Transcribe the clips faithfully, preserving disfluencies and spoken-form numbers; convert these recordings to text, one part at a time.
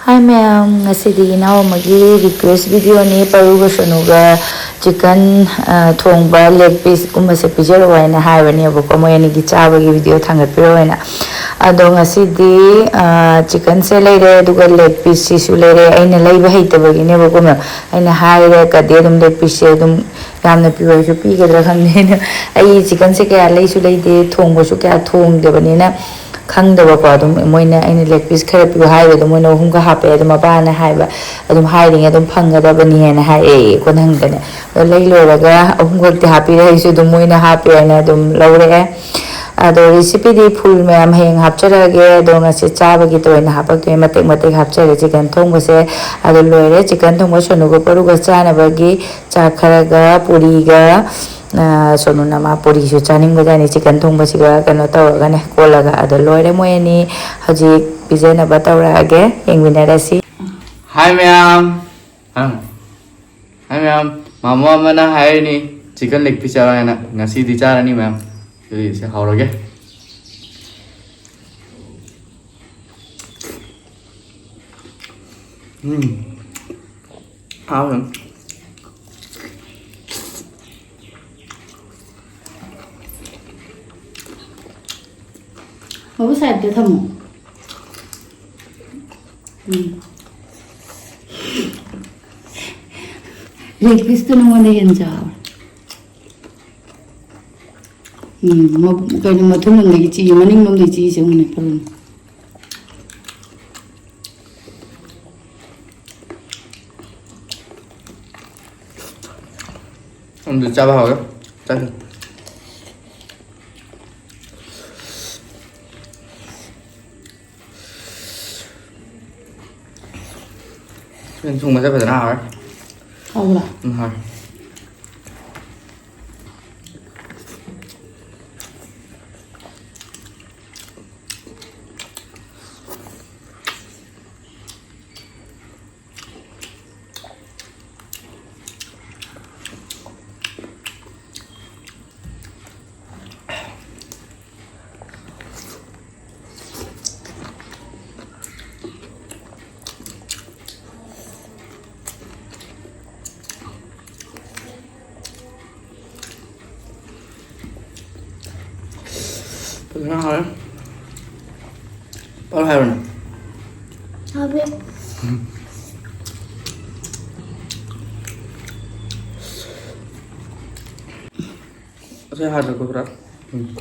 ꯍꯥꯏ ꯃꯌꯥꯝ, ꯉꯁꯤꯗꯤ ꯏꯅꯥꯎ ꯑꯃꯒꯤ ꯔꯤꯀ꯭ꯋꯦꯁ ꯚꯤꯗꯤꯑꯣꯅꯤ꯫ ꯄꯔꯨꯒ ꯁꯣꯅꯨꯒ ꯆꯤꯀꯟ, ꯑ, ꯊꯣꯡꯕ ꯂꯦꯒ ꯄꯤꯁꯀꯨꯝꯕꯁꯦ ꯄꯤꯖꯔꯛꯑꯣ ꯍꯥꯏꯅ ꯍꯥꯏꯕꯅꯦꯕꯀꯣ, ꯃꯣꯏ ꯑꯅꯤꯒꯤ ꯆꯥꯕꯒꯤ ꯚꯤꯗꯤꯑꯣ ꯊꯥꯡꯒꯠꯄꯤꯔꯛꯑꯣ ꯍꯥꯏꯅ꯫ ꯑꯗꯣ ꯉꯁꯤꯗꯤ, ꯑ, ꯆꯤꯀꯟꯁꯦ ꯂꯩꯔꯦ, ꯑꯗꯨꯒ ꯂꯦꯒ ꯄꯤꯁꯁꯤꯁꯨ ꯂꯩꯔꯦ꯫ ꯑꯩꯅ ꯂꯩꯕ ꯍꯩꯇꯕꯒꯤꯅꯦꯕꯀꯣ ꯃꯌꯥꯝ, ꯑꯩꯅ ꯍꯥꯏꯔꯒꯗꯤ ꯑꯗꯨꯝ ꯂꯦꯒ ꯄꯤꯁꯁꯦ ꯑꯗꯨꯝ ꯌꯥꯝꯅ ꯄꯤꯌꯨ ꯍꯥꯏꯁꯨ ꯄꯤꯒꯗ꯭ꯔꯥ ꯈꯪꯗꯦ꯫ ꯑꯩꯅ, ꯑꯩ ꯆꯤꯀꯟꯁꯦ ꯀꯌꯥ ꯂꯩꯁꯨ ꯂꯩꯗꯦ, ꯊꯣꯡꯕꯁꯨ ꯀꯌꯥ ꯊꯣꯡꯗꯕꯅꯤꯅ ꯈꯪꯗꯕꯀꯣ꯫ ꯑꯗꯨꯝ ꯃꯣꯏꯅ ꯑꯩꯅ ꯂꯦꯒ ꯄꯤꯁ ꯈꯔ ꯄꯤꯌꯨ ꯍꯥꯏꯕꯗꯣ ꯃꯣꯏꯅ ꯑꯍꯨꯝꯒ ꯍꯥꯞꯄꯛꯑꯦ꯫ ꯑꯗꯣ ꯃꯄꯥꯅ ꯍꯥꯏꯕ, "ꯑꯗꯨꯝ ꯍꯥꯏꯔꯤꯉꯩ ꯑꯗꯨꯝ ꯐꯪꯒꯗꯕꯅꯤ" ꯍꯥꯏꯅ ꯍꯥꯏꯔꯛꯑꯦ꯫ ꯀꯣꯟꯅ ꯍꯪꯗꯅꯦ, ꯑꯗꯣ ꯂꯩ ꯂꯣꯏꯔꯒ ꯑꯍꯨꯝꯈꯛꯇꯤ ꯍꯥꯞꯄꯤꯔꯦ, ꯑꯩꯁꯨ ꯑꯗꯨꯝ ꯃꯣꯏꯅ ꯍꯥꯞꯄꯦ ꯍꯥꯏꯅ ꯑꯗꯨꯝ ꯂꯧꯔꯛꯑꯦ꯫ ꯑꯗꯣ ꯔꯤꯁꯤꯄꯤꯗꯤ ꯐꯨꯜ ꯃꯌꯥꯝ ꯍꯌꯦꯡ ꯍꯥꯞꯆꯔꯛꯑꯒꯦ꯫ ꯑꯗꯣ ꯉꯁꯤ ꯆꯥꯕꯒꯤ ꯇꯣꯏꯅ ꯍꯥꯞꯄꯛꯇꯣꯏꯅꯦ, ꯃꯇꯦꯛ ꯃꯇꯦꯛ ꯍꯥꯞꯆꯔꯦ ꯆꯤꯀꯟ ꯊꯣꯡꯕꯁꯦ꯫ ꯑꯗꯣ ꯂꯣꯏꯔꯦ, ꯆꯤꯀꯟ ꯊꯣꯡꯕ ꯁꯣꯅꯨꯒ ꯄꯔꯨꯒ ꯆꯥꯅꯕꯒꯤ ꯆꯥꯛ ꯈꯔꯒ ꯄꯨꯔꯤꯒ, ꯑ, ꯁꯣꯅꯨꯅ ꯃꯥ ꯄꯨꯔꯤꯁꯨ ꯆꯥꯅꯤꯡꯕꯖꯥꯠꯅꯤ, ꯆꯤꯀꯟ ꯊꯣꯡꯕꯁꯤꯒ ꯀꯩꯅꯣ ꯇꯧꯔꯒꯅꯦ, ꯀꯣꯠꯂꯒ꯫ ꯑꯗꯣ ꯂꯣꯏꯔꯦ, ꯃꯣꯏ ꯑꯅꯤ ꯍꯧꯖꯤꯛ ꯄꯤꯖꯅꯕ ꯇꯧꯔꯛꯑꯒꯦ, ꯌꯦꯡꯃꯤꯟꯅꯔꯁꯤ꯫ ꯍꯥꯏ ꯃꯌꯥꯝ꯫ ꯑꯪ꯫ ꯍꯥꯏ ꯃꯌꯥꯝ, ꯃꯥꯃꯣ ꯑꯃꯅ ꯍꯥꯏꯔꯤꯅꯤ ꯆꯤꯀꯟ ꯂꯦꯒ ꯄꯤꯁ ꯆꯥꯔꯣ ꯍꯥꯏꯅ꯫ ꯉꯁꯤꯗꯤ ꯆꯥꯔꯅꯤ ꯃꯌꯥꯝ꯫ ꯑꯗꯨꯗꯤ ꯁꯤ ꯍꯧꯔꯒꯦ꯫ ꯎꯝ꯫ ꯍꯥꯎꯋꯦ꯫ ꯃꯕꯨ ꯁꯥꯏꯗꯇ ꯊꯝꯃꯣ꯫ ꯎꯝ꯫ ꯂꯦꯒ ꯄꯤꯁꯇꯨ ꯅꯉꯣꯟꯗ ꯍꯦꯟꯅ ꯆꯥꯎꯔꯦ꯫ ꯎꯝ, ꯃ-, ꯀꯩꯅꯣ, ꯃꯊꯨꯟ ꯂꯣꯝꯗꯒꯤ ꯆꯤꯛꯏ, ꯃꯅꯤꯡ ꯂꯣꯝꯗꯒꯤ ꯆꯤꯛꯏꯁꯦ ꯌꯦꯡꯉꯨꯅꯦ, ꯐꯔꯨꯅꯦ꯫ ꯑꯗꯨ ꯆꯥꯕ ꯍꯧꯔꯦ꯫ ꯆꯥꯁꯤ꯫ ꯌꯦꯟ ꯊꯣꯡꯕꯁꯦ ꯐꯖꯅ ꯍꯥꯎꯔꯦ꯫ ꯍꯥꯎꯕ꯭ꯔꯥ? ꯎꯝ, ꯍꯥꯎꯔꯦ꯫ ꯐꯖꯅ ꯍꯥꯎꯔꯦ꯫ ꯄꯥꯎ ꯍꯥꯏꯔꯣꯅꯦ꯫ ꯍꯥꯎꯕ꯭ꯔꯣ? ꯑꯁꯤ ꯍꯥꯟꯅ ꯀꯣꯕ꯭ꯔꯥ? ꯎꯝ꯫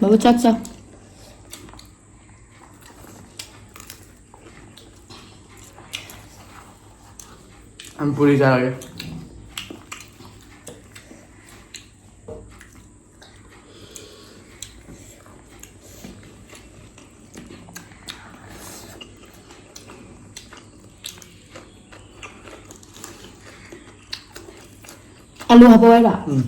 ꯕꯥꯕꯨ, ꯆꯥꯛ ꯆꯥ꯫ ꯑꯝ, ꯄꯨꯔꯤ ꯆꯥꯔꯒꯦ꯫ ꯑꯂꯨ ꯍꯥꯞꯄꯛꯑꯣ ꯍꯥꯏꯔꯣ? ꯎꯝ꯫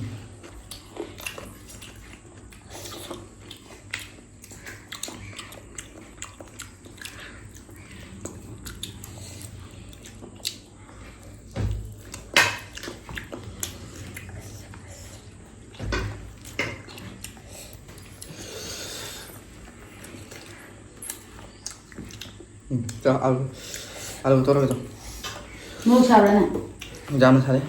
ꯎꯝ, ꯆꯥ-, ꯑꯂꯨ, ꯑꯂꯨ ꯇꯧꯔꯒ ꯆꯥꯎ꯫ ꯃꯣꯔꯣꯛ ꯁꯥꯕ꯭ꯔꯥ ꯅꯪ? ꯌꯥꯝꯅ ꯁꯥꯗꯦ꯫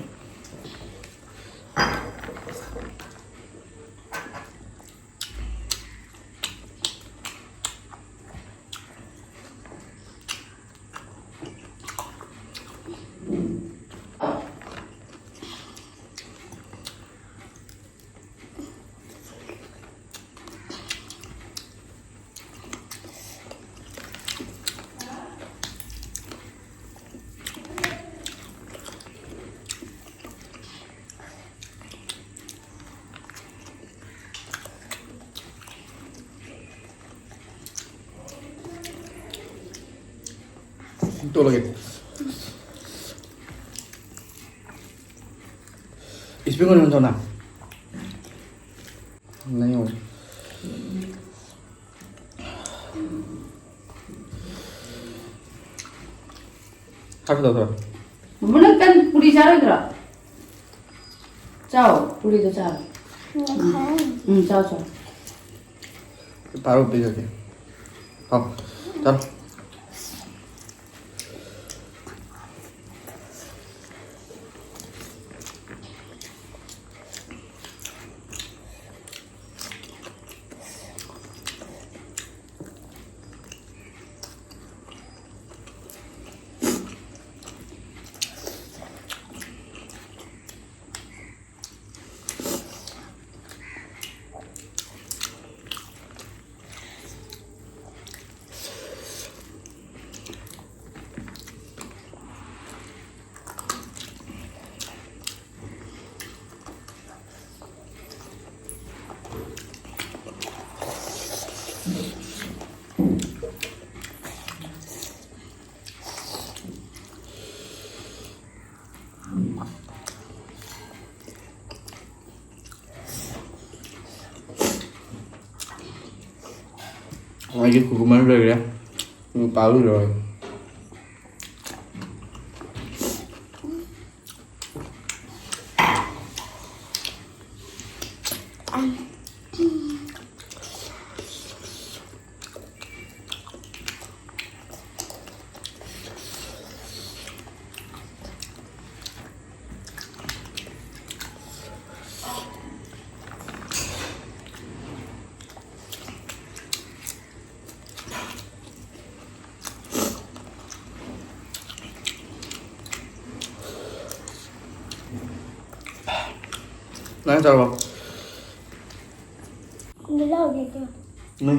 ꯇꯣꯠꯂꯒꯦ꯫ Speaker on ꯇꯧꯅ꯫ ꯅꯪ ꯌꯦꯡꯉꯣ꯫ ꯍꯥꯞꯀꯗꯧꯕ꯭ꯔꯣ? ꯃꯃꯥ, ꯅꯪ ꯇꯟ ꯄꯨꯔꯤ ꯆꯥꯔꯣꯏꯗ꯭ꯔꯣ? ꯆꯥꯎ, ꯄꯨꯔꯤꯗꯣ ꯆꯥꯔꯣ꯫ ꯎꯝ, ꯆꯥꯎ, ꯆꯥꯎ꯫ ꯇꯔꯥ ꯄꯤꯖꯒꯦ꯫ ꯍꯥꯎ, ꯆꯥꯔꯣ꯫ ꯑꯩꯒꯤ ꯈꯨꯒꯨꯝꯕ ꯂꯣꯏꯈ꯭ꯔꯦ꯫ ꯅꯨꯄꯥ ꯂꯣꯏꯔꯦ꯫ ꯅꯪ ꯆꯥꯔꯕꯣ? ꯂꯥꯎꯒꯦ ꯇꯧ꯫ ꯅꯣꯏ꯫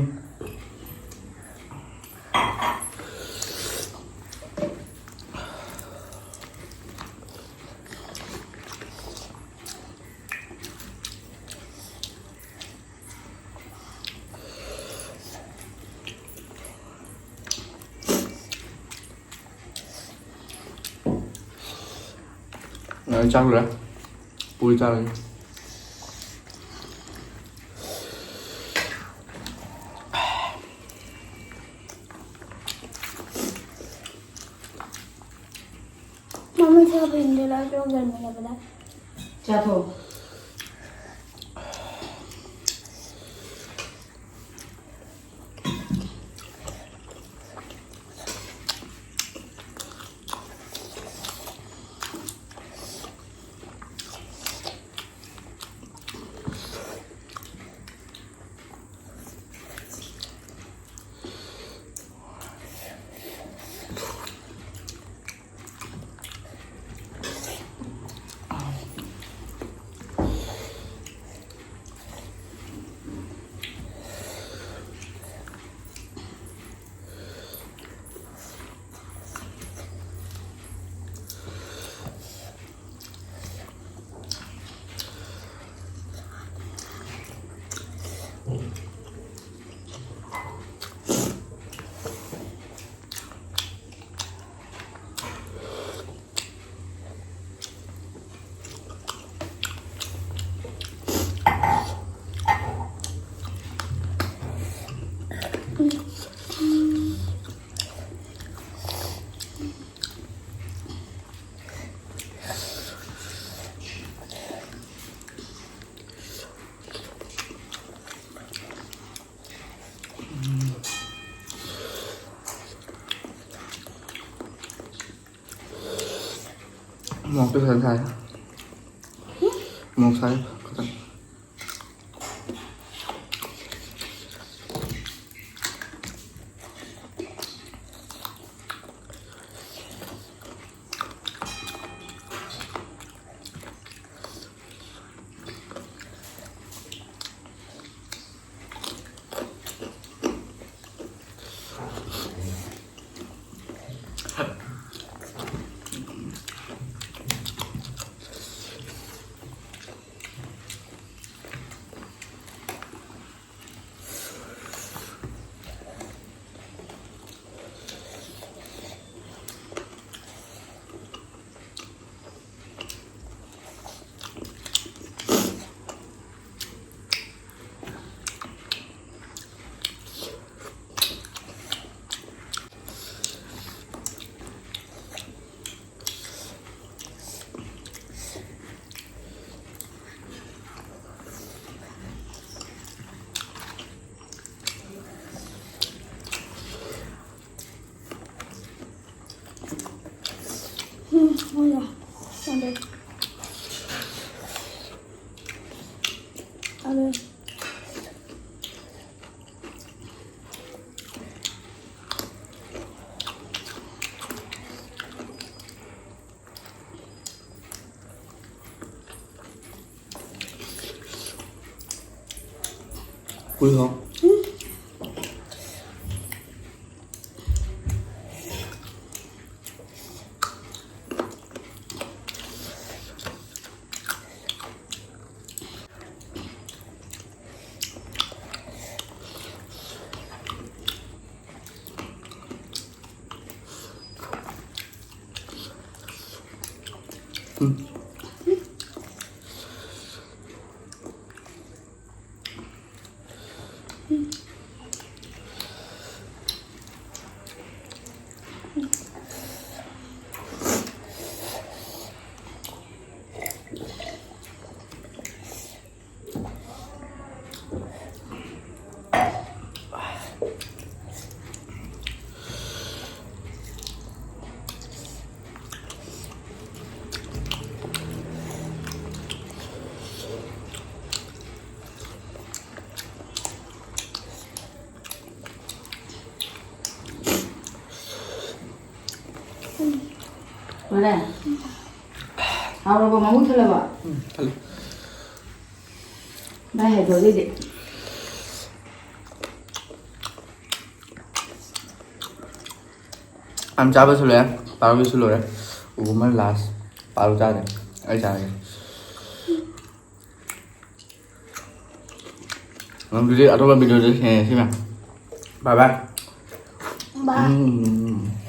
ꯑꯩ ꯆꯥꯛ ꯂꯣꯏꯔꯦ꯫ ꯄꯨꯔꯤ ꯆꯥꯔꯒꯦ꯫ ꯃꯃꯥ ꯁꯥꯕ ꯏꯟꯗꯣꯔ ꯂꯥꯛꯄ ꯌꯥꯎꯖꯔꯝꯃꯦ ꯍꯥꯏꯕꯗ꯫ ꯆꯥꯊꯣꯛ꯫ ꯃꯣꯔꯣꯛꯇꯣ ꯐꯖꯅ ꯁꯥꯏ꯫ ꯃꯣꯔꯣꯛ ꯁꯥꯏ ꯈꯤꯇꯪ꯫ ꯀꯨꯏꯔꯣ꯫ ꯃꯥꯅꯦ꯫ ꯍꯥꯎꯔꯕꯣ? ꯃꯃꯨꯠ ꯊꯜꯂꯕꯣ? ꯎꯝ, ꯊꯜꯂꯦ꯫ ꯚꯥꯏ, ꯍꯥꯏꯗꯣ ꯑꯗꯨꯗꯤ꯫ ꯌꯥꯝ ꯆꯥꯕꯁꯨ ꯂꯣꯏꯔꯦ, ꯄꯥꯔꯨꯒꯤꯁꯨ ꯂꯣꯏꯔꯦ꯫ ꯎꯕꯨꯃ last, ꯄꯥꯔꯨ ꯆꯥꯗꯦ, ꯑꯩ ꯆꯥꯔꯒꯦ꯫ ꯑꯗꯨꯗꯤ ꯑꯇꯣꯞꯄ video ꯗ ꯊꯦꯡꯅꯁꯤ ꯃꯌꯥꯝ꯫ Bye bye꯫ Bye꯫ ꯎꯝ꯫